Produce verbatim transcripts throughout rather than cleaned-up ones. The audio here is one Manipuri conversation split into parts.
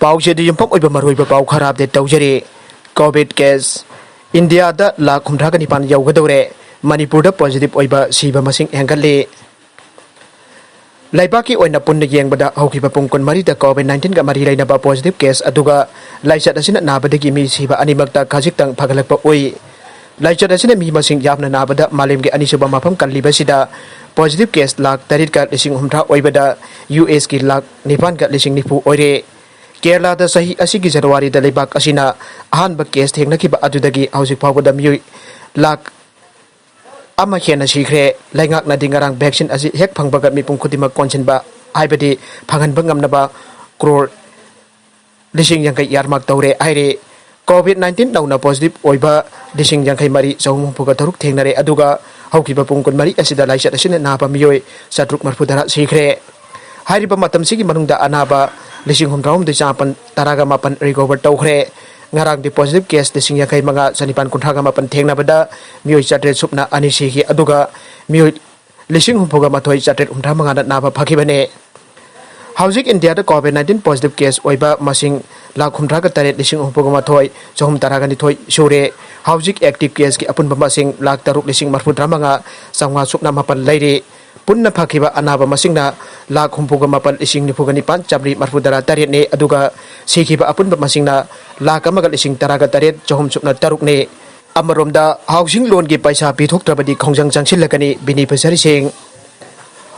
ꯄꯥꯎꯁꯦ ꯑꯗꯨ ꯌꯨꯝꯐꯝ ꯑꯣꯏꯕ ꯃꯔꯨꯑꯣꯏꯕ ꯄꯥꯎ ꯈꯔ ꯑꯞꯗꯦꯠ ꯇꯧꯖꯔꯤ꯫ ꯀꯣꯚꯤꯗ ꯀꯦꯁ ꯏꯟꯗꯤꯌꯥꯗ ꯂꯥꯈ ꯍꯨꯝꯗ꯭ꯔꯥꯒ ꯅꯤꯄꯥꯟ ꯌꯧꯒꯗꯧꯔꯦ꯫ ꯃꯅꯤꯄꯨꯔꯗ ꯄꯣꯖꯤꯇꯤꯚ ꯑꯣꯏꯕ ꯁꯤꯕ ꯃꯁꯤꯡ ꯍꯦꯟꯒꯠꯂꯤ꯫ ꯂꯩꯕꯥꯛꯀꯤ ꯑꯣꯏꯅ ꯄꯨꯟꯅ ꯌꯦꯡꯕꯗ ꯍꯧꯈꯤꯕ ꯄꯨꯡ ꯀꯨꯟꯃꯔꯤꯗ ꯀꯣꯚꯤꯗ ꯅꯥꯏꯟꯇꯤꯟꯒ ꯃꯔꯤ ꯂꯩꯅꯕ ꯄꯣꯖꯤꯇꯤꯚ ꯀꯦꯁ ꯑꯗꯨꯒ ꯂꯥꯏꯆꯠ ꯑꯁꯤꯅ ꯅꯥꯕꯗꯒꯤ ꯃꯤ ꯁꯤꯕ ꯑꯅꯤꯃꯛꯇ ꯈꯖꯤꯛꯇꯪ ꯐꯒꯠꯂꯛꯄ ꯎꯏ꯫ ꯂꯥꯏꯆꯠ ꯑꯁꯤꯅ ꯃꯤ ꯃꯁꯤꯡ ꯌꯥꯝꯅ ꯅꯥꯕꯗ ꯃꯥꯂꯦꯝꯒꯤ ꯑꯅꯤꯁꯨꯕ ꯃꯐꯝ ꯀꯜꯂꯤꯕꯁꯤꯗ ꯄꯣꯖꯤꯇꯤꯚ ꯀꯦꯁ ꯂꯥꯈ ꯇꯔꯦꯠꯀ ꯂꯤꯁꯤꯡ ꯍꯨꯝꯗ꯭ꯔꯥ ꯑꯣꯏꯕꯗ ꯌꯨ ꯑꯦꯁꯀꯤ ꯂꯥꯈ ꯅꯤꯄꯥꯟꯒ ꯂꯤꯁꯤꯡ ꯅꯤꯐꯨ ꯑꯣꯏꯔꯦ꯫ ꯀꯦꯔꯂꯥꯗ ꯆꯍꯤ ꯑꯁꯤꯒꯤ ꯖꯅꯋꯥꯔꯤꯗ ꯂꯩꯕꯥꯛ ꯑꯁꯤꯅ ꯑꯍꯥꯟꯕ ꯀꯦꯁ ꯊꯦꯡꯅꯈꯤꯕ ꯑꯗꯨꯗꯒꯤ ꯍꯧꯖꯤꯛ ꯐꯥꯎꯕꯗ ꯃꯤꯑꯣꯏ ꯂꯥꯈ ꯑꯃ ꯍꯦꯟꯅ ꯁꯤꯈ꯭ꯔꯦ꯫ ꯂꯩꯉꯥꯛꯅꯗꯤ ꯉꯔꯥꯡ ꯚꯦꯛꯁꯤꯟ ꯑꯁꯤ ꯍꯦꯛ ꯐꯪꯕꯒ ꯃꯤꯄꯨꯝ ꯈꯨꯗꯤꯡꯃꯛ ꯀꯣꯟꯁꯤꯟꯕ, ꯍꯥꯏꯕꯗꯤ ꯐꯪꯍꯟꯕ ꯉꯝꯅꯕ ꯀ꯭ꯔꯣꯔ ꯂꯤꯁꯤꯡ ꯌꯥꯡꯈꯩ ꯏꯌꯥꯔꯃꯥꯔꯛ ꯇꯧꯔꯦ ꯍꯥꯏꯔꯦ꯫ ꯀꯣꯚꯤꯗ ꯅꯥꯏꯟꯇꯤꯟ ꯅꯧꯅ ꯄꯣꯖꯤꯇꯤꯚ ꯑꯣꯏꯕ ꯂꯤꯁꯤꯡ ꯌꯥꯡꯈꯩ ꯃꯔꯤ ꯆꯍꯨꯝ ꯍꯨꯝꯐꯨꯒ ꯇꯔꯨꯛ ꯊꯦꯡꯅꯔꯦ, ꯑꯗꯨꯒ ꯍꯧꯈꯤꯕ ꯄꯨꯡ ꯀꯨꯟꯃꯔꯤ ꯑꯁꯤꯗ ꯂꯥꯏꯆꯠ ꯑꯁꯤꯅ ꯅꯥꯕ ꯃꯤꯑꯣꯏ ꯆꯥꯇ꯭ꯔꯨꯛ ꯃꯔꯤꯐꯨ ꯇꯔꯥ ꯁꯤꯈ꯭ꯔꯦ꯫ ꯍꯥꯏꯔꯤꯕ ꯃꯇꯝꯁꯤꯒꯤ ꯃꯅꯨꯡꯗ ꯑꯅꯥꯕ ꯂꯤꯁꯤꯡ ꯍꯨꯝꯗ꯭ꯔꯥꯍꯨꯝꯗꯣꯏ ꯆꯥꯃꯥꯄꯟ ꯇꯔꯥꯒ ꯃꯥꯄꯟ ꯔꯤꯀꯣꯚꯔ ꯇꯧꯈ꯭ꯔꯦ꯫ ꯉꯔꯥꯡꯗꯤ ꯄꯣꯖꯤꯇꯤꯚ ꯀꯦꯁ ꯂꯤꯁꯤꯡ ꯌꯥꯡꯈꯩ ꯃꯉꯥ ꯆꯅꯤꯄꯥꯟ ꯀꯨꯟꯊ꯭ꯔꯥꯒ ꯃꯥꯄꯟ ꯊꯦꯡꯅꯕꯗ ꯃꯤꯑꯣꯏ ꯆꯥꯇ꯭ꯔꯦꯠ ꯁꯨꯞꯅ ꯑꯅꯤ ꯁꯤꯈꯤ, ꯑꯗꯨꯒ ꯃꯤꯑꯣꯏ ꯂꯤꯁꯤꯡ ꯍꯨꯝꯐꯨꯒ ꯃꯥꯊꯣꯏ ꯆꯥꯇ꯭ꯔꯦꯠ ꯍꯨꯝꯗ꯭ꯔꯥ ꯃꯉꯥꯗ ꯅꯥꯕ ꯐꯈꯤꯕꯅꯦ꯫ ꯍꯧꯖꯤꯛ ꯏꯟꯗꯤꯌꯥꯗ ꯀꯣꯚꯤꯗ ꯅꯥꯏꯟꯇꯤꯟ ꯄꯣꯖꯤꯇꯤꯚ ꯀꯦꯁ ꯑꯣꯏꯕ ꯃꯁꯤꯡ ꯂꯥꯈ ꯍꯨꯝꯗ꯭ꯔꯥꯒ ꯇꯔꯦꯠ ꯂꯤꯁꯤꯡ ꯍꯨꯝꯐꯨꯒ ꯃꯥꯊꯣꯏ ꯆꯍꯨꯝ ꯇꯔꯥꯒ ꯅꯤꯊꯣꯏ ꯁꯨꯔꯦ꯫ ꯍꯧꯖꯤꯛ ꯑꯦꯛꯇꯤꯚ ꯀꯦꯁꯀꯤ ꯑꯄꯨꯟꯕ ꯃꯁꯤꯡ ꯂꯥꯈ ꯇꯔꯨꯛ ꯂꯤꯁꯤꯡ ꯃꯔꯤꯐꯨ ꯇꯔꯥ ꯃꯉꯥ ꯆꯥꯝꯃꯉꯥ ꯁꯨꯞꯅ ꯃꯥꯄꯟ ꯂꯩꯔꯤ꯫ ꯄꯨꯟꯅ ꯐꯈꯤꯕ ꯑꯅꯥꯕ ꯃꯁꯤꯡꯅ ꯂꯥꯈ ꯍꯨꯝꯐꯨꯒ ꯃꯥꯄꯟ ꯂꯤꯁꯤꯡ ꯅꯤꯐꯨꯒ ꯅꯤꯄꯥꯟ ꯆꯥꯃꯔꯤ ꯃꯔꯤꯐꯨ ꯇꯔꯥ ꯇꯔꯦꯠꯅꯤ, ꯑꯗꯨꯒ ꯁꯤꯈꯤꯕ ꯑꯄꯨꯟꯕ ꯃꯁꯤꯡꯅ ꯂꯥꯈ ꯑꯃꯒ ꯂꯤꯁꯤꯡ ꯇꯔꯥꯒ ꯇꯔꯦꯠ ꯆꯍꯨꯝ ꯁꯨꯞꯅ ꯇꯔꯨꯛꯅꯤ꯫ ꯑꯃꯔꯣꯝꯗ, ꯍꯥꯎꯁꯤꯡ ꯂꯣꯟꯒꯤ ꯄꯩꯁꯥ ꯄꯤꯊꯣꯛꯇ꯭ꯔꯕꯗꯤ ꯈꯣꯡꯖꯪ ꯆꯪꯁꯤꯜꯂꯛꯀꯅꯤ, ꯕꯤꯅꯤꯐꯤꯁꯔꯤꯁꯤꯡ꯫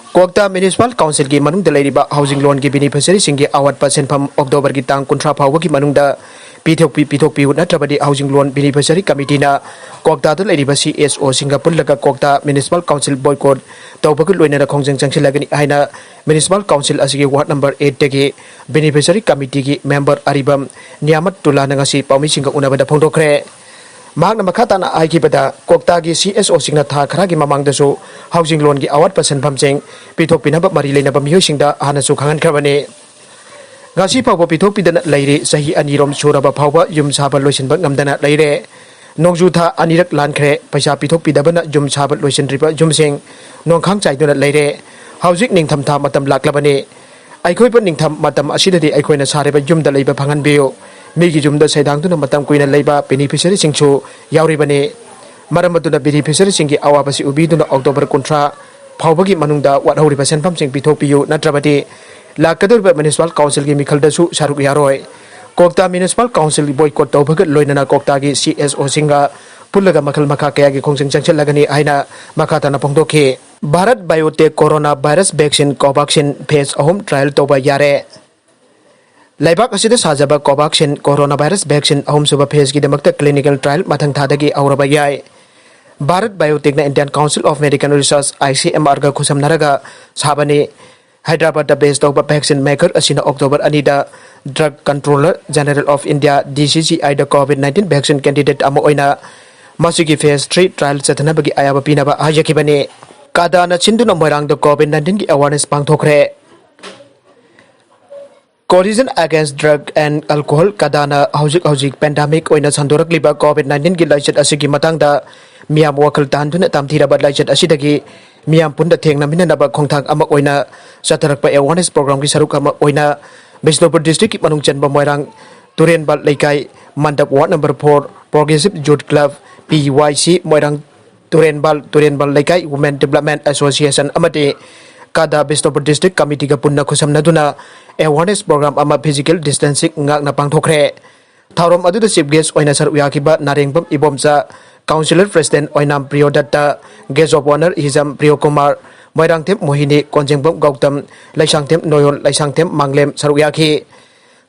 ꯀ꯭ꯋꯥꯛꯇꯥ ꯃ꯭ꯌꯨꯅꯤꯁꯤꯄꯥꯜ ꯀꯥꯎꯟꯁꯤꯜꯒꯤ ꯃꯅꯨꯡꯗ ꯂꯩꯔꯤꯕ ꯍꯥꯎꯁꯤꯡ ꯂꯣꯟꯒꯤ ꯕꯤꯅꯤꯐꯤꯁꯔꯤꯁꯤꯡꯒꯤ ꯑꯋꯥꯠꯄ ꯁꯦꯟꯐꯝ ꯑꯣꯛꯇꯣꯕꯔꯒꯤ ꯇꯥꯡ ꯀꯨꯟꯊ꯭ꯔꯥ ꯐꯥꯎꯕꯒꯤ ꯃꯅꯨꯡꯗ ꯄꯤꯊꯣꯛꯄꯤ-, ꯄꯤꯊꯣꯛꯄꯤꯌꯨ, ꯅꯠꯇ꯭ꯔꯕꯗꯤ ꯍꯥꯎꯁꯤꯡ ꯂꯣꯟ ꯕꯤꯅꯤꯐꯤꯁꯔꯤ ꯀꯃꯤꯇꯤꯅ ꯀ꯭ꯋꯥꯛꯇꯥꯗ ꯂꯩꯔꯤꯕ ꯁꯤ ꯑꯦꯁ ꯑꯣꯁꯤꯡꯒ ꯄꯨꯜꯂꯒ ꯀ꯭ꯋꯥꯛꯇꯥ ꯃ꯭ꯌꯨꯅꯤꯁꯤꯄꯥꯜ ꯀꯥꯎꯟꯁꯤꯜ ꯕꯣꯏꯀꯣꯠ ꯇꯧꯕꯒ ꯂꯣꯏꯅꯅ ꯈꯣꯡꯖꯪ ꯆꯪꯁꯤꯜꯂꯒꯅꯤ ꯍꯥꯏꯅ ꯃ꯭ꯌꯨꯅꯤꯁꯤꯄꯥꯜ ꯀꯥꯎꯟꯁꯤꯜ ꯑꯁꯤꯒꯤ ꯋꯥꯔꯗ ꯅꯝꯕꯔ ꯑꯩꯠꯇꯒꯤ ꯕꯤꯅꯤꯐꯤꯁꯔꯤ ꯀꯃꯤꯇꯤꯒꯤ ꯃꯦꯝꯕꯔ ꯑꯔꯤꯕꯝ ꯅꯤꯌꯥꯃꯠ ꯇꯨꯂꯥꯅ ꯉꯁꯤ ꯄꯥꯎꯃꯤꯁꯤꯡꯒ ꯎꯅꯕꯗ ꯐꯣꯡꯗꯣꯛꯈ꯭ꯔꯦ꯫ ꯃꯍꯥꯛꯅ ꯃꯈꯥ ꯇꯥꯅ ꯍꯥꯏꯈꯤꯕꯗ, ꯀ꯭ꯋꯥꯛꯇꯥꯒꯤ ꯁꯤ ꯑꯦꯁ ꯑꯣꯁꯤꯡꯅ ꯊꯥ ꯈꯔꯒꯤ ꯃꯃꯥꯡꯗꯁꯨ ꯍꯥꯎꯁꯤꯡ ꯂꯣꯟꯒꯤ ꯑꯋꯥꯠꯄ ꯁꯦꯟꯐꯝꯁꯤꯡ ꯄꯤꯊꯣꯛꯄꯤꯅꯕ ꯃꯔꯤ ꯂꯩꯅꯕ ꯃꯤꯑꯣꯏꯁꯤꯡꯗ ꯍꯥꯟꯅꯁꯨ ꯈꯪꯍꯟꯈ꯭ꯔꯕꯅꯤ꯫ ꯉꯁꯤ ꯐꯥꯎꯕ ꯄꯤꯊꯣꯛꯄꯤꯗꯅ ꯂꯩꯔꯤ꯫ ꯆꯍꯤ ꯑꯅꯤꯔꯣꯝ ꯁꯨꯔꯕ ꯐꯥꯎꯕ ꯌꯨꯝ ꯁꯥꯕ ꯂꯣꯏꯁꯤꯟꯕ ꯉꯝꯗꯅ ꯂꯩꯔꯦ꯫ ꯅꯣꯡꯖꯨ ꯊꯥ ꯑꯅꯤꯔꯛ ꯂꯥꯟꯈ꯭ꯔꯦ꯫ ꯄꯩꯁꯥ ꯄꯤꯊꯣꯛꯄꯤꯗꯕꯅ ꯌꯨꯝ ꯁꯥꯕ ꯂꯣꯏꯁꯤꯟꯗ꯭ꯔꯤꯕ ꯌꯨꯝꯁꯤꯡ ꯅꯣꯡꯈꯥꯡ ꯆꯥꯏꯗꯨꯅ ꯂꯩꯔꯦ꯫ ꯍꯧꯖꯤꯛ ꯅꯤꯡꯊꯝꯊꯥ ꯃꯇꯝ ꯂꯥꯛꯂꯕꯅꯤ꯫ ꯑꯩꯈꯣꯏꯕꯨ ꯅꯤꯡꯊꯝ ꯃꯇꯝ ꯑꯁꯤꯗꯗꯤ ꯑꯩꯈꯣꯏꯅ ꯁꯥꯔꯤꯕ ꯌꯨꯝꯗ ꯂꯩꯕ ꯐꯪꯍꯟꯕꯤꯌꯨ꯫ ꯃꯤꯒꯤ ꯌꯨꯝꯗ ꯁꯩꯗꯥꯡꯗꯨꯅ ꯃꯇꯝ ꯀꯨꯏꯅ ꯂꯩꯕ ꯕꯦꯅꯤꯐꯤꯁꯤꯌꯔꯤꯁꯤꯡꯁꯨ ꯌꯥꯎꯔꯤꯕꯅꯤ꯫ ꯃꯔꯝ ꯑꯗꯨꯅ ꯕꯦꯅꯤꯐꯤꯁꯤꯌꯔꯤꯁꯤꯡꯒꯤ ꯑꯋꯥꯕꯁꯤ ꯎꯕꯤꯗꯨꯅ ꯑꯣꯛꯇꯣꯕꯔ ꯀꯨꯟꯊ꯭ꯔꯥ ꯐꯥꯎꯕꯒꯤ ꯃꯅꯨꯡꯗ ꯋꯥꯠꯍꯧꯔꯤꯕ ꯁꯦꯟꯐꯝꯁꯤꯡ ꯄꯤꯊꯣꯛꯄꯤꯌꯨ, ꯅꯠꯇ꯭ꯔꯕꯗꯤ ꯂꯥꯛꯀꯗꯧꯔꯤꯕ ꯃ꯭ꯌꯨꯅꯤꯁꯤꯄꯥꯜ ꯀꯥꯎꯟꯁꯤꯜꯒꯤ ꯃꯤꯈꯜꯗꯁꯨ ꯁꯔꯨꯛ ꯌꯥꯔꯣꯏ꯫ ꯀꯣꯛꯇꯥ ꯃ꯭ꯌꯨꯅꯤꯁꯤꯄꯥꯜ ꯀꯥꯎꯟꯁꯤꯜ ꯕꯣꯏꯀꯣꯠ ꯇꯧꯕꯒ ꯂꯣꯏꯅꯅ ꯀꯣꯛꯇꯥꯒꯤ ꯁꯤ ꯑꯦꯁ ꯑꯣꯁꯤꯡꯒ ꯄꯨꯜꯂꯒ ꯃꯈꯜ ꯃꯈꯥ ꯀꯌꯥꯒꯤ ꯈꯣꯡꯖꯪ ꯆꯪꯁꯤꯜꯂꯒꯅꯤ ꯍꯥꯏꯅ ꯃꯈꯥ ꯇꯥꯅ ꯐꯣꯡꯗꯣꯛꯈꯤ꯫ Bharat biotech corona virus vaccine Covaxin phase ꯑꯍꯨꯝ ꯇ꯭ꯔꯥꯏꯜ ꯇꯧꯕ ꯌꯥꯔꯦ꯫ ꯂꯩꯕꯥꯛ ꯑꯁꯤꯗ ꯁꯥꯖꯕ ꯀꯣꯚꯥꯛꯁꯤꯟ ꯀꯣꯔꯣꯅꯥ ꯚꯥꯏꯔꯁ ꯚꯦꯛꯁꯤꯟ ꯑꯍꯨꯝꯁꯨꯕ ꯐꯦꯖꯀꯤꯗꯃꯛꯇ ꯀ꯭ꯂꯤꯅꯤꯀꯦꯜ ꯇ꯭ꯔꯥꯏꯜ ꯃꯊꯪ ꯊꯥꯗꯒꯤ ꯍꯧꯔꯕ ꯌꯥꯏ꯫ Bharat ꯕꯥꯏꯑꯣꯇꯦꯛꯅ Indian Council of Medical Research, I C M R ꯒ ꯈꯨꯠꯁꯝꯅꯔꯒ ꯁꯥꯕꯅꯤ꯫ ꯍꯥꯏꯗ꯭ꯔꯕꯥꯗꯇ ꯕꯦꯁ ꯇꯧꯕ ꯚꯦꯛꯁꯤꯟ ꯃꯦꯀꯔ ꯑꯁꯤꯅ ꯑꯣꯛꯇꯣꯕꯔ ꯑꯅꯤꯗ Drug Controller General of India, D C G I the COVID nineteen vaccine candidate ꯑꯃ ꯑꯣꯏꯅ ꯃꯁꯤꯒꯤ ꯐꯦꯖ ꯊ꯭ꯔꯤ ꯇ꯭ꯔꯥꯏꯜ ꯆꯠꯊꯅꯕꯒꯤ ꯑꯌꯥꯕ ꯄꯤꯅꯕ ꯍꯥꯏꯖꯈꯤꯕꯅꯤ꯫ ꯀꯥꯗꯥꯅ ꯁꯤꯟꯗꯨꯅ ꯃꯣꯏꯔꯥꯡꯗ COVID nineteenꯒꯤ awareness ꯄꯥꯡꯊꯣꯛꯈ꯭ꯔꯦ꯫ Coalition Against Drug and Alcohol, ꯀꯗꯥꯅ ꯍꯧꯖꯤꯛ ꯍꯧꯖꯤꯛ ꯄꯦꯟꯗꯥꯃꯤꯛ ꯑꯣꯏꯅ ꯁꯟꯗꯣꯔꯛꯂꯤꯕ COVID nineteenꯒꯤ ꯂꯥꯏꯆꯠ ꯑꯁꯤꯒꯤ ꯃꯇꯥꯡꯗ ꯃꯤꯌꯥꯝ ꯋꯥꯈꯜ ꯇꯥꯍꯟꯗꯨꯅ ꯇꯝꯊꯤꯔꯕ ꯂꯥꯏꯆꯠ ꯑꯁꯤꯗꯒꯤ ꯃꯤꯌꯥꯝ ꯄꯨꯟꯅ ꯊꯦꯡꯅꯃꯤꯟꯅꯅꯕ ꯈꯣꯡꯊꯥꯡ ꯑꯃ ꯑꯣꯏꯅ ꯆꯠꯊꯔꯛꯄ awareness programꯒꯤ ꯁꯔꯨꯛ ꯑꯃ ꯑꯣꯏꯅ ꯕꯤꯁꯅꯨꯄꯨꯔ districtꯀꯤ ꯃꯅꯨꯡ ꯆꯟꯕ ꯃꯣꯏꯔꯥꯡ ꯇꯨꯔꯦꯟꯕꯥꯜ ꯂꯩꯀꯥꯏ, ꯃꯟꯗꯞ ward number four, Progressive Youth Club, P Y C, ꯃꯣꯏꯔꯥꯡ ꯇꯨꯔꯦꯟꯕꯥꯜ, ꯇꯨꯔꯦꯟꯕꯥꯜ ꯂꯩꯀꯥꯏ Women Development Association ꯑꯃꯗꯤ ꯀꯥꯗꯥ ꯕꯤꯁꯅꯨꯄꯨꯔ district committeeꯒ ꯄꯨꯟꯅ ꯈꯨꯠꯁꯝꯅꯗꯨꯅ awareness program ꯑꯃ physical distancing ꯉꯥꯛꯅ ꯄꯥꯡꯊꯣꯛꯈ꯭ꯔꯦ꯫ ꯊꯧꯔꯝ ꯑꯗꯨꯗ chief guest ꯑꯣꯏꯅ ꯁꯔꯨꯛ ꯌꯥꯈꯤꯕ ꯅꯥꯔꯦꯡꯕꯝ Ibomcha, councillor president Oinam ꯄ꯭ꯔꯤꯌꯣꯗꯠꯇ, guest of honour ꯍꯤꯖꯝ ꯄ꯭ꯔꯤꯌꯣꯀꯨꯃꯥꯔ, ꯃꯣꯏꯔꯥꯡꯊꯦꯝ ꯃꯣꯍꯤꯅꯤ, ꯀꯣꯟꯖꯦꯡꯕꯝ ꯒꯧꯇꯝ, ꯂꯩꯁꯥꯡꯊꯦꯝ ꯅꯣꯌꯣꯜ, ꯂꯩꯁꯥꯡꯊꯦꯝ ꯃꯥꯡꯂꯦꯝ ꯁꯔꯨꯛ ꯌꯥꯈꯤ꯫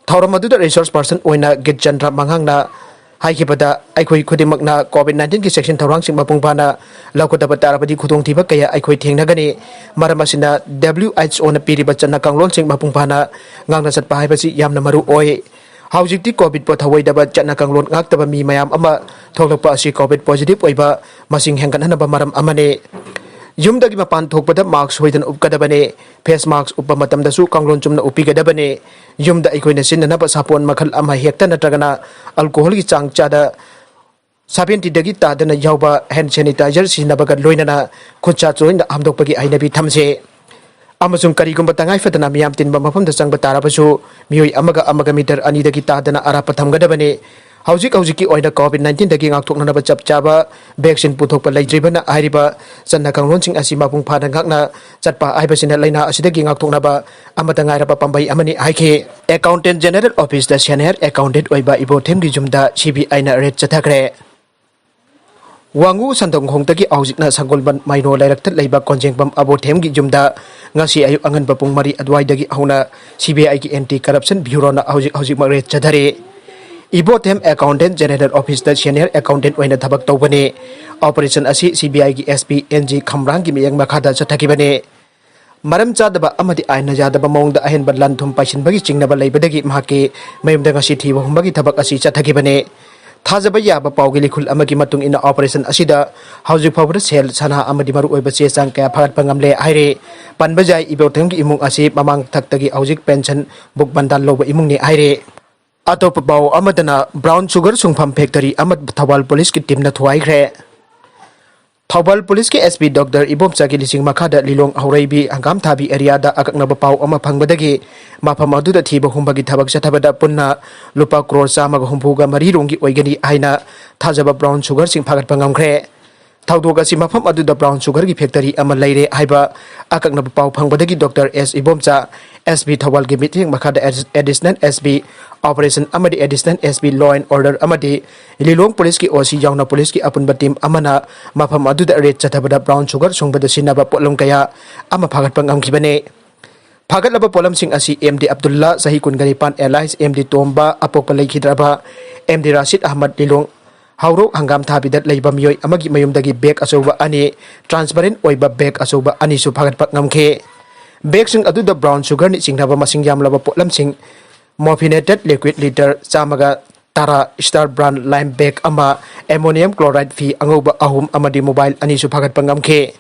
ꯊꯧꯔꯝ ꯑꯗꯨꯗ resource person ꯑꯣꯏꯅ ꯒꯤꯠꯆꯟꯗ꯭ꯔ ꯃꯉꯥꯡꯅ ꯍꯥꯏꯈꯤꯕꯗ, ꯑꯩꯈꯣꯏ ꯈꯨꯗꯤꯡꯃꯛꯅ COVID nineteenꯒꯤ ꯆꯦꯛꯁꯤꯟ ꯊꯧꯔꯥꯡꯁꯤꯡ ꯃꯄꯨꯡ ꯐꯥꯅ ꯂꯧꯒꯗꯕ ꯇꯥꯔꯕꯗꯤ ꯈꯨꯗꯣꯡꯊꯤꯕ ꯀꯌꯥ ꯑꯩꯈꯣꯏ ꯊꯦꯡꯅꯒꯅꯤ꯫ ꯃꯔꯝ ꯑꯁꯤꯅ, WHOꯅ ꯄꯤꯔꯤꯕ ꯆꯠꯅ ꯀꯥꯡꯂꯣꯟꯁꯤꯡ ꯃꯄꯨꯡ ꯐꯥꯅ ꯉꯥꯛꯅ ꯆꯠꯄ ꯍꯥꯏꯕꯁꯤ ꯌꯥꯝꯅ ꯃꯔꯨ ꯑꯣꯏ꯫ ꯍꯧꯖꯤꯛꯇꯤ COVIDꯄꯨ ꯊꯧꯑꯣꯏꯗꯕ ꯆꯠꯅ ꯀꯥꯡꯂꯣꯟ ꯉꯥꯛꯇꯕ ꯃꯤ ꯃꯌꯥꯝ ꯑꯃ ꯊꯣꯛꯂꯛꯄ ꯑꯁꯤ COVID positive ꯑꯣꯏꯕ ꯃꯁꯤꯡ ꯍꯦꯟꯒꯠꯍꯟꯅꯕ ꯃꯔꯝ ꯑꯃꯅꯤ꯫ ꯌꯨꯝꯗꯒꯤ ꯃꯄꯥꯟ ꯊꯣꯛꯄꯗ mask ꯁꯣꯏꯗꯅ ꯎꯞꯀꯗꯕꯅꯤ꯫ Face mask ꯎꯞꯄ ꯃꯇꯝꯗꯁꯨ ꯀꯥꯡꯂꯣꯟ ꯆꯨꯝꯅ ꯎꯞꯄꯤꯒꯗꯕꯅꯤ꯫ ꯌꯨꯝꯗ ꯑꯩꯈꯣꯏꯅ ꯁꯤꯖꯤꯟꯅꯅꯕ ꯁꯥꯄꯣꯟ ꯃꯈꯜ ꯑꯃ ꯍꯦꯛꯇ ꯅꯠꯇ꯭ꯔꯒꯅ alcoholꯒꯤ ꯆꯥꯡ ꯆꯥꯗ seventyꯗꯒꯤ ꯇꯥꯗꯅ ꯌꯥꯎꯕ hand sanitizer ꯁꯤꯖꯤꯟꯅꯕꯒ ꯂꯣꯏꯅꯅ ꯈꯨꯠꯁꯥ ꯇꯣꯏꯅ ꯍꯥꯝꯗꯣꯛꯄꯒꯤ ꯍꯩꯅꯕꯤ ꯊꯝꯁꯤ꯫ ꯑꯃꯁꯨꯡ ꯀꯔꯤꯒꯨꯝꯕ ꯇꯉꯥꯏ ꯐꯗꯅ ꯃꯤꯌꯥꯝ ꯇꯤꯟꯕ ꯃꯐꯝꯗ ꯆꯪꯕ ꯇꯥꯔꯕꯁꯨ, ꯃꯤꯑꯣꯏ ꯑꯃꯒ ꯑꯃꯒ ꯃꯤꯇꯔ ꯑꯅꯤꯗꯒꯤ ꯇꯥꯗꯅ ꯑꯔꯥꯞꯄ ꯊꯝꯒꯗꯕꯅꯤ꯫ ꯍꯧꯖꯤꯛ ꯍꯧꯖꯤꯛꯀꯤ ꯑꯣꯏꯅ ꯀꯣꯚꯤꯗ ꯅꯥꯏꯟꯇꯤꯟꯗꯒꯤ ꯉꯥꯛꯊꯣꯛꯅꯅꯕ ꯆꯞ ꯆꯥꯕ ꯚꯦꯛꯁꯤꯟ ꯄꯨꯊꯣꯛꯄ ꯂꯩꯇ꯭ꯔꯤꯕꯅ ꯍꯥꯏꯔꯤꯕ ꯆꯠꯅ ꯀꯥꯡꯂꯣꯟꯁꯤꯡ ꯑꯁꯤ ꯃꯄꯨꯡ ꯐꯥꯅ ꯉꯥꯛꯅ ꯆꯠꯄ ꯍꯥꯏꯕꯁꯤꯅ ꯂꯥꯏꯅꯥ ꯑꯁꯤꯗꯒꯤ ꯉꯥꯛꯊꯣꯛꯅꯕ ꯑꯃꯠꯇ ꯉꯥꯏꯔꯕ ꯄꯥꯝꯕꯩ ꯑꯃꯅꯤ ꯍꯥꯏꯈꯤ꯫ ꯑꯦꯀꯥꯎꯟꯇꯦꯟ ꯖꯦꯅꯦꯔꯦꯜ ꯑꯣꯐꯤꯁꯇ ꯁꯦꯅꯤꯌꯔ ꯑꯦꯀꯥꯎꯟꯇꯦꯟ ꯑꯣꯏꯕ ꯏꯕꯣꯊꯦꯝꯒꯤ ꯌꯨꯝꯗ ꯁꯤꯕꯤꯑꯥꯏꯅ ꯔꯦꯗ ꯆꯠꯊꯈ꯭ꯔꯦ꯫ ꯋꯥꯉꯨ ꯁꯟꯗꯣꯡꯈꯣꯡꯗꯒꯤ ꯍꯧꯖꯤꯛꯅ ꯁꯒꯣꯜꯕꯟ ꯃꯥꯏꯅꯣ ꯂꯩꯔꯛꯇ ꯂꯩꯕ ꯀꯣꯟꯖꯦꯡꯕꯝ ꯑꯕꯣꯊꯦꯝꯒꯤ ꯌꯨꯝꯗ ꯉꯁꯤ ꯑꯌꯨꯛ ꯑꯉꯟꯕ ꯄꯨꯡ ꯃꯔꯤ ꯑꯗꯨꯋꯥꯏꯗꯒꯤ ꯍꯧꯅ ꯁꯤꯕꯤꯑꯥꯏꯒꯤ ꯑꯦꯟꯇꯤ ꯀꯔꯞꯁꯟ ꯕ꯭ꯌꯨꯔꯣꯅ ꯍꯧꯖꯤꯛ ꯍꯧꯖꯤꯛꯃꯛ ꯔꯦꯗ ꯆꯠꯊꯔꯤ꯫ ꯏꯕꯣꯊꯦꯝ ꯑꯦꯀꯥꯎꯟꯇꯦꯟ ꯖꯦꯅꯦꯔꯦꯜ ꯑꯣꯐꯤꯁꯇ ꯁꯦꯅꯤꯌꯔ ꯑꯦꯀꯥꯎꯟꯇꯦꯟ ꯑꯣꯏꯅ ꯊꯕꯛ ꯇꯧꯕꯅꯤ꯫ ꯑꯣꯄꯔꯦꯁꯟ ꯑꯁꯤ ꯁꯤꯕꯤꯑꯥꯏꯒꯤ ꯑꯦꯁ ꯄꯤ ꯑꯦꯟ ꯖꯤ ꯈꯝꯔꯥꯡꯒꯤ ꯃꯤꯠꯌꯦꯡ ꯃꯈꯥꯗ ꯆꯠꯊꯈꯤꯕꯅꯤ꯫ ꯃꯔꯝ ꯆꯥꯗꯕ ꯑꯃꯗꯤ ꯑꯥꯏꯟꯅ ꯌꯥꯗꯕ ꯃꯑꯣꯡꯗ ꯑꯍꯦꯟꯕ ꯂꯟ ꯊꯨꯝ ꯄꯥꯏꯁꯤꯟꯕꯒꯤ ꯆꯤꯡꯅꯕ ꯂꯩꯕꯗꯒꯤ ꯃꯍꯥꯛꯀꯤ ꯃꯌꯨꯝꯗ ꯉꯁꯤ ꯊꯤꯕ ꯍꯨꯝꯕꯒꯤ ꯊꯕꯛ ꯑꯁꯤ ꯆꯠꯊꯈꯤꯕꯅꯤ꯫ ꯊꯥꯖꯕ ꯌꯥꯕ ꯄꯥꯎꯒꯤ ꯂꯤꯈꯨꯜ ꯑꯃꯒꯤ ꯃꯇꯨꯡ ꯏꯟꯅ, ꯑꯣꯄꯔꯦꯁꯟ ꯑꯁꯤꯗ ꯍꯧꯖꯤꯛ ꯐꯥꯎꯕꯗ ꯁꯦꯜ, ꯁꯅꯥ ꯑꯃꯗꯤ ꯃꯔꯨꯑꯣꯏꯕ ꯆꯦ ꯆꯥꯡ ꯀꯌꯥ ꯐꯥꯒꯠꯄ ꯉꯝꯂꯦ ꯍꯥꯏꯔꯦ꯫ ꯄꯟꯕ ꯌꯥꯏ, ꯏꯕꯣꯊꯦꯝꯒꯤ ꯏꯃꯨꯡ ꯑꯁꯤ ꯃꯃꯥꯡ ꯊꯛꯇꯒꯤ ꯍꯧꯖꯤꯛ ꯄꯦꯟꯁꯟ ꯕꯨꯛ ꯕꯟꯗꯥꯟ ꯂꯧꯕ ꯏꯃꯨꯡꯅꯤ ꯍꯥꯏꯔꯦ꯫ ꯑꯇꯣꯞꯄ ꯄꯥꯎ ꯑꯃꯗꯅ, ꯕ꯭ꯔꯥꯎꯟ ꯁꯨꯒꯔ ꯁꯨꯡꯐꯝ ꯐꯦꯛꯇꯔꯤ ꯑꯃ ꯊꯧꯕꯥꯜ ꯄꯨꯂꯤꯁꯀꯤ ꯇꯤꯝꯅ ꯊꯨꯒꯥꯏꯈ꯭ꯔꯦ꯫ ꯊꯧꯕꯥꯜ ꯄꯨꯂꯤꯁꯀꯤ ꯑꯦꯁ ꯄꯤ ꯗꯣꯛꯇꯔ ꯏꯕꯣꯝꯆꯥꯒꯤ ꯂꯤꯁꯤꯡ ꯃꯈꯥꯗ ꯂꯤꯂꯣꯡ ꯍꯧꯔꯩꯕꯤ ꯍꯪꯒꯥꯝ ꯊꯥꯕꯤ ꯑꯦꯔꯤꯌꯥꯗ ꯑꯀꯛꯅꯕ ꯄꯥꯎ ꯑꯃ ꯐꯪꯕꯗꯒꯤ ꯃꯐꯝ ꯑꯗꯨꯗ ꯊꯤꯕ ꯍꯨꯝꯕꯒꯤ ꯊꯕꯛ ꯆꯠꯊꯕꯗ ꯄꯨꯟꯅ ꯂꯨꯄꯥ ꯀ꯭ꯔꯣꯔ ꯆꯥꯝꯃꯒ ꯍꯨꯝꯐꯨꯒ ꯃꯔꯤ ꯔꯣꯝꯒꯤ ꯑꯣꯏꯒꯅꯤ ꯍꯥꯏꯅ ꯊꯥꯖꯕ ꯕ꯭ꯔꯥꯎꯟ ꯁꯨꯒꯔꯁꯤꯡ ꯐꯥꯒꯠꯄ ꯉꯝꯈ꯭ꯔꯦ꯫ ꯊꯧꯗꯣꯛ ꯑꯁꯤ ꯃꯐꯝ ꯑꯗꯨꯗ ꯕ꯭ꯔꯥꯎꯟ ꯁꯨꯒꯔꯒꯤ ꯐꯦꯛꯇꯔꯤ ꯑꯃ ꯂꯩꯔꯦ ꯍꯥꯏꯕ ꯑꯀꯛꯅꯕ ꯄꯥꯎ ꯐꯪꯕꯗꯒꯤ ꯗꯣꯛꯇꯔ ꯑꯦꯁ ꯏꯕꯣꯝꯆꯥ, ꯑꯦꯁ ꯄꯤ ꯊꯧꯕꯥꯜꯒꯤ ꯃꯤꯠꯌꯦꯡ ꯃꯈꯥꯗ ꯑꯦꯗꯤꯁꯅꯦꯜ ꯑꯦꯁ ꯄꯤ ꯑꯣꯄꯔꯦꯁꯟ ꯑꯃꯗꯤ additional S P law and order ꯑꯃꯗꯤ ꯂꯤꯂꯣꯡ ꯄꯨꯂꯤꯁꯀꯤ ꯑꯣ ꯁꯤ ꯌꯥꯎꯅ ꯄꯨꯂꯤꯁꯀꯤ ꯑꯄꯨꯟꯕ ꯇꯤꯝ ꯑꯃꯅ ꯃꯐꯝ ꯑꯗꯨꯗ ꯔꯦꯗ ꯆꯠꯊꯕꯗ ꯕ꯭ꯔꯥꯎꯟ ꯁꯨꯒꯔ ꯁꯨꯡꯕꯗ ꯁꯤꯖꯤꯟꯅꯕ ꯄꯣꯠꯂꯝ ꯀꯌꯥ ꯑꯃ ꯐꯥꯒꯠꯄ ꯉꯝꯈꯤꯕꯅꯤ꯫ ꯐꯥꯒꯠꯂꯕ ꯄꯣꯠꯂꯝꯁꯤꯡ ꯑꯁꯤ ꯑꯦꯝ ꯗꯤ ꯑꯕꯗꯨꯜꯂꯥ, ꯆꯍꯤ ꯀꯨꯟꯒ ꯅꯤꯄꯥꯟ, ꯑꯦꯂꯥꯏꯁ ꯑꯦꯝ ꯗꯤ ꯇꯣꯝꯕ, ꯑꯄꯣꯛꯄ ꯂꯩꯈꯤꯗ꯭ꯔꯕ ꯑꯦꯝ ꯗꯤ ꯔꯥꯁꯤꯗ ꯑꯍꯃꯗ, ꯂꯤꯂꯣꯡ ꯍꯧꯔꯣꯛ ꯍꯪꯒꯥꯝ ꯊꯥꯕꯤꯗ ꯂꯩꯕ ꯃꯤꯑꯣꯏ ꯑꯃꯒꯤ ꯃꯌꯨꯝꯗꯒꯤ ꯕꯦꯒ ꯑꯆꯧꯕ ꯑꯅꯤ, ꯇ꯭ꯔꯥꯟꯁꯄꯔꯦꯟ ꯑꯣꯏꯕ ꯕꯦꯒ ꯑꯆꯧꯕ ꯑꯅꯤꯁꯨ ꯐꯥꯒꯠꯄ ꯉꯝꯈꯤ꯫ ꯕꯦꯒꯁꯤꯡ ꯑꯗꯨꯗ ꯕ꯭ꯔꯥꯎꯟ ꯁꯨꯒꯔꯅꯤ ꯆꯤꯡꯅꯕ ꯃꯁꯤꯡ ꯌꯥꯝꯂꯕ ꯄꯣꯠꯂꯝꯁꯤꯡ, ꯃꯣꯐꯤꯅꯦꯇꯦꯗ ꯂꯤꯀ꯭ꯋꯤꯗ ꯂꯤꯇꯔ ꯆꯥꯝꯃꯒ ꯇꯔꯥ, ꯁ꯭ꯇꯥꯔ ꯕ꯭ꯔꯥꯟꯗ ꯂꯥꯏꯝ ꯕꯦꯒ ꯑꯃ, ꯑꯦꯃꯣꯅꯤꯌꯝ ꯀ꯭ꯂꯣꯔꯥꯏꯗ ꯐꯤ ꯑꯉꯧꯕ ꯑꯍꯨꯝ ꯑꯃꯗꯤ ꯃꯣꯕꯥꯏꯜ ꯑꯅꯤꯁꯨ ꯐꯥꯒꯠꯄ ꯉꯝꯈꯤ꯫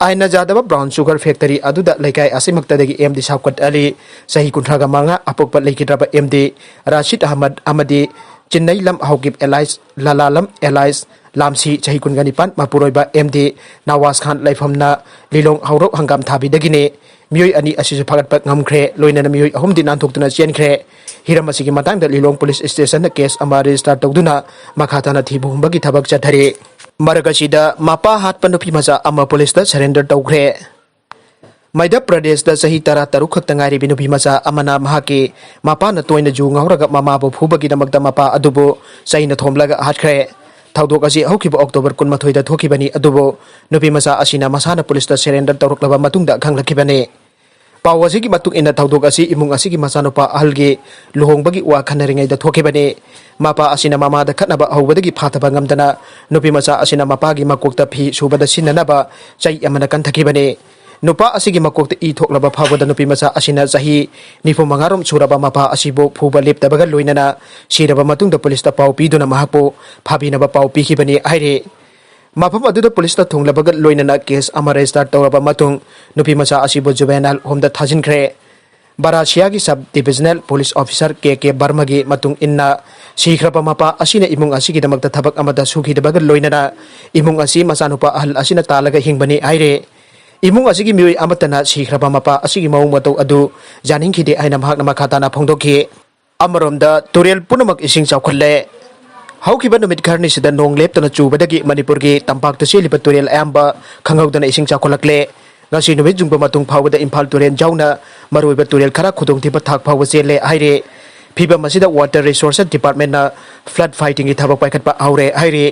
ꯑꯥꯏꯟꯅ ꯌꯥꯗꯕ ꯕ꯭ꯔꯥꯎꯟ ꯁꯨꯒꯔ ꯐꯦꯛꯇꯔꯤ ꯑꯗꯨꯗ ꯂꯩꯀꯥꯏ ꯑꯁꯤꯃꯛꯇꯗꯒꯤ ꯑꯦꯝ ꯗꯤ ꯁꯥꯎꯀꯠ ꯑꯂꯤ, ꯆꯍꯤ ꯀꯨꯟꯊ꯭ꯔꯥꯒ ꯃꯉꯥ, ꯑꯄꯣꯛꯄ ꯂꯩꯈꯤꯗ꯭ꯔꯕ ꯑꯦꯝ ꯗꯤ ꯔꯥꯁꯤꯗ ꯑꯍꯃꯗ ꯑꯃꯗꯤ ꯆꯤꯟꯅꯩ ꯂꯝ ꯍꯧꯒꯤꯞ ꯑꯦꯂꯥꯏꯁ ꯂꯥꯂꯥ ꯂꯝ ꯑꯦꯂꯥꯏꯁ ꯂꯥꯝꯁꯤ ꯆꯍꯤ ꯀꯨꯟꯒ ꯅꯤꯄꯥꯟ ꯃꯄꯨꯔꯣꯏꯕ ꯑꯦꯝ ꯗꯤ ꯅꯋꯥꯖ ꯈꯥꯟ ꯂꯩꯐꯝꯅ ꯂꯤꯂꯣꯡ ꯍꯧꯔꯣꯛ ꯍꯪꯒꯥꯝ ꯊꯥꯕꯤꯗꯒꯤꯅꯤ꯫ ꯃꯤꯑꯣꯏ ꯑꯅꯤ ꯑꯁꯤꯁꯨ ꯐꯥꯒꯠꯄ ꯉꯝꯈ꯭ꯔꯦ꯫ ꯂꯣꯏꯅꯅ ꯃꯤꯑꯣꯏ ꯑꯍꯨꯝꯗꯤ ꯅꯥꯟꯊꯣꯛꯇꯨꯅ ꯆꯦꯟꯈ꯭ꯔꯦ꯫ ꯍꯤꯔꯝ ꯑꯁꯤꯒꯤ ꯃꯇꯥꯡꯗ ꯂꯤꯂꯣꯡ ꯄꯨꯂꯤꯁ ꯁ꯭ꯇꯦꯁꯟꯗ ꯀꯦꯁ ꯑꯃ ꯔꯦꯖꯤꯁꯇꯥꯔ ꯇꯧꯗꯨꯅ ꯃꯈꯥ ꯇꯥꯅ ꯊꯤꯕ ꯍꯨꯝꯕꯒꯤ ꯊꯕꯛ ꯆꯠꯊꯔꯤ꯫ ꯃꯔꯛ ꯑꯁꯤꯗ ꯃꯄꯥ ꯍꯥꯠꯄ ꯅꯨꯄꯤ ꯃꯆꯥ ꯑꯃ ꯄꯨꯂꯤꯁꯇ ꯁꯔꯦꯟꯗꯔ ꯇꯧꯈ꯭ꯔꯦ꯫ ꯃꯙ꯭ꯌ ꯄ꯭ꯔꯗꯦꯁꯇ ꯆꯍꯤ ꯇꯔꯥ ꯇꯔꯨꯛ ꯈꯛꯇ ꯉꯥꯏꯔꯤꯕꯤ ꯅꯨꯄꯤ ꯃꯆꯥ ꯑꯃꯅ ꯃꯍꯥꯛꯀꯤ ꯃꯄꯥꯅ ꯇꯣꯏꯅ ꯌꯨ ꯉꯥꯎꯔꯒ ꯃꯃꯥꯕꯨ ꯐꯨꯕꯒꯤꯗꯃꯛꯇ ꯃꯄꯥ ꯑꯗꯨꯕꯨ ꯆꯩꯅ ꯊꯣꯝꯂꯒ ꯍꯥꯠꯈ꯭ꯔꯦ꯫ ꯊꯧꯗꯣꯛ ꯑꯁꯤ ꯍꯧꯈꯤꯕ ꯑꯣꯛꯇꯣꯕꯔ ꯀꯨꯟꯃꯥꯊꯣꯏꯗ ꯊꯣꯛꯈꯤꯕꯅꯤ, ꯑꯗꯨꯕꯨ ꯅꯨꯄꯤ ꯃꯆꯥ ꯑꯁꯤꯅ ꯃꯁꯥꯅ ꯄꯨꯂꯤꯁꯇ ꯁꯔꯦꯟꯗꯔ ꯇꯧꯔꯛꯂꯕ ꯃꯇꯨꯡꯗ ꯈꯪꯂꯛꯈꯤꯕꯅꯤ꯫ ꯄꯥꯎ ꯑꯁꯤꯒꯤ ꯃꯇꯨꯡ ꯏꯟꯅ, ꯊꯧꯗꯣꯛ ꯑꯁꯤ ꯏꯃꯨꯡ ꯑꯁꯤꯒꯤ ꯃꯆꯥꯅꯨꯄꯥ ꯑꯍꯜꯒꯤ ꯂꯨꯍꯣꯡꯕꯒꯤ ꯋꯥ ꯈꯟꯅꯔꯤꯉꯩꯗ ꯊꯣꯛꯈꯤꯕꯅꯤ꯫ ꯃꯄꯥ ꯑꯁꯤꯅ ꯃꯃꯥꯗ ꯈꯠꯅꯕ ꯍꯧꯕꯗꯒꯤ ꯐꯥꯊꯕ ꯉꯝꯗꯅ ꯅꯨꯄꯤ ꯃꯆꯥ ꯑꯁꯤꯅ ꯃꯄꯥꯒꯤ ꯃꯀꯣꯛꯇ ꯐꯤ ꯁꯨꯕꯗ ꯁꯤꯖꯤꯟꯅꯅꯕ ꯆꯩ ꯑꯃꯅ ꯀꯟꯊꯈꯤꯕꯅꯤ꯫ ꯅꯨꯄꯥ ꯑꯁꯤꯒꯤ ꯃꯀꯣꯛꯇ ꯏ ꯊꯣꯛꯂꯕ ꯐꯥꯎꯕꯗ ꯅꯨꯄꯤ ꯃꯆꯥ ꯑꯁꯤꯅ ꯆꯍꯤ ꯅꯤꯐꯨ ꯃꯉꯥ ꯔꯣꯝ ꯁꯨꯔꯕ ꯃꯄꯥ ꯑꯁꯤꯕꯨ ꯐꯨꯕ ꯂꯦꯞꯇꯕꯒ ꯂꯣꯏꯅꯅ ꯁꯤꯔꯕ ꯃꯇꯨꯡꯗ ꯄꯨꯂꯤꯁꯇ ꯄꯥꯎ ꯄꯤꯗꯨꯅ ꯃꯍꯥꯛꯄꯨ ꯐꯥꯕꯤꯅꯕ ꯄꯥꯎ ꯄꯤꯈꯤꯕꯅꯤ ꯍꯥꯏꯔꯤ꯫ ꯃꯐꯝ ꯑꯗꯨꯗ ꯄꯨꯂꯤꯁꯅ ꯊꯨꯡꯂꯕꯒ ꯂꯣꯏꯅꯅ ꯀꯦꯁ ꯑꯃ ꯔꯦꯖꯤꯁꯇꯥꯔ ꯇꯧꯔꯕ ꯃꯇꯨꯡ ꯅꯨꯄꯤ ꯃꯆꯥ ꯑꯁꯤꯕꯨ ꯖꯨꯕꯦꯅꯥꯏꯜ ꯍꯣꯝꯗ ꯊꯥꯖꯤꯟꯈ꯭ꯔꯦ꯫ ꯕꯔꯥꯁꯤꯌꯥꯒꯤ ꯁꯕ ꯗꯤꯕꯤꯖꯅꯦꯜ ꯄꯨꯂꯤꯁ ꯑꯣꯐꯤꯁꯥꯔ ꯀꯦ ꯀꯦ ꯕꯔꯃꯒꯤ ꯃꯇꯨꯡ ꯏꯟꯅ, ꯁꯤꯈ꯭ꯔꯕ ꯃꯄꯥ ꯑꯁꯤꯅ ꯏꯃꯨꯡ ꯑꯁꯤꯒꯤꯗꯃꯛꯇ ꯊꯕꯛ ꯑꯃꯠꯇ ꯁꯨꯈꯤꯗꯕꯒ ꯂꯣꯏꯅꯅ ꯏꯃꯨꯡ ꯑꯁꯤ ꯃꯆꯥꯅꯨꯄꯥ ꯑꯍꯜ ꯑꯁꯤꯅ ꯇꯥꯜꯂꯒ ꯍꯤꯡꯕꯅꯤ ꯍꯥꯏꯔꯦ꯫ ꯏꯃꯨꯡ ꯑꯁꯤꯒꯤ ꯃꯤꯑꯣꯏ ꯑꯃꯠꯇꯅ ꯁꯤꯈ꯭ꯔꯕ ꯃꯄꯥ ꯑꯁꯤꯒꯤ ꯃꯑꯣꯡ ꯃꯇꯧ ꯑꯗꯨ ꯌꯥꯅꯤꯡꯈꯤꯗꯦ ꯍꯥꯏꯅ ꯃꯍꯥꯛꯅ ꯃꯈꯥ ꯇꯥꯅ ꯐꯣꯡꯗꯣꯛꯈꯤ꯫ ꯑꯃꯔꯣꯝꯗ ꯇꯨꯔꯦꯜ ꯄꯨꯝꯅꯃꯛ ꯏꯁꯤꯡ ꯆꯥꯎꯈꯠꯂꯦ꯫ ꯍꯧꯈꯤꯕ ꯅꯨꯃꯤꯠ ꯈꯔꯅꯤꯁꯤꯗ ꯅꯣꯡ ꯂꯦꯞꯇꯅ ꯆꯨꯕꯗꯒꯤ ꯃꯅꯤꯄꯨꯔꯒꯤ ꯇꯝꯄꯥꯛꯇ ꯆꯦꯜꯂꯤꯕ ꯇꯨꯔꯦꯜ ꯑꯌꯥꯝꯕ ꯈꯪꯍꯧꯗꯅ ꯏꯁꯤꯡ ꯆꯥꯎꯈꯠꯂꯛꯂꯦ꯫ ꯉꯁꯤ ꯅꯨꯃꯤꯠ ꯌꯨꯡꯕ ꯃꯇꯨꯡ ꯐꯥꯎꯕꯗ ꯏꯝꯐꯥꯜ ꯇꯨꯔꯦꯜ ꯌꯥꯎꯅ ꯃꯔꯨꯑꯣꯏꯕ ꯇꯨꯔꯦꯜ ꯈꯔ ꯈꯨꯗꯣꯡꯊꯤꯕ ꯊꯥꯛ ꯐꯥꯎꯕ ꯆꯦꯜꯂꯦ ꯍꯥꯏꯔꯤ꯫ ꯐꯤꯕꯝ ꯑꯁꯤꯗ Water Resources Department ꯅ flood fighting ꯒꯤ ꯊꯕꯛ ꯄꯥꯏꯈꯠꯄ ꯍꯧꯔꯦ ꯍꯥꯏꯔꯤ꯫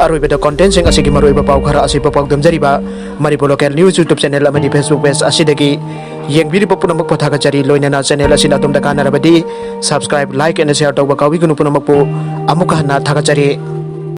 ꯑꯔꯣꯏꯕꯗ content ꯁꯤꯡ ꯑꯁꯤꯒꯤ ꯃꯔꯨꯑꯣꯏꯕ ꯄꯥꯎ ꯈꯔ ꯑꯁꯤ ꯄꯥꯎꯗꯝꯖꯔꯤꯕ Manipur Local News YouTube channel ꯑꯃꯗꯤ Facebook page ꯑꯁꯤꯗꯒꯤ ꯌꯦꯡꯕꯤꯔꯤꯕ ꯄꯨꯝꯅꯃꯛꯄꯨ ꯊꯥꯒꯠꯆꯔꯤ꯫ ꯂꯣꯏꯅꯅ channel ꯑꯁꯤꯅ ꯑꯗꯣꯝꯗ ꯀꯥꯟꯅꯔꯕꯗꯤ subscribe, like and share ꯇꯧꯕ ꯀꯥꯎꯕꯤꯒꯅꯨ꯫ ꯄꯨꯝꯅꯃꯛꯄꯨ ꯑꯃꯨꯛꯀ ꯍꯟꯅ ꯊꯥꯒꯠꯆꯔꯤ꯫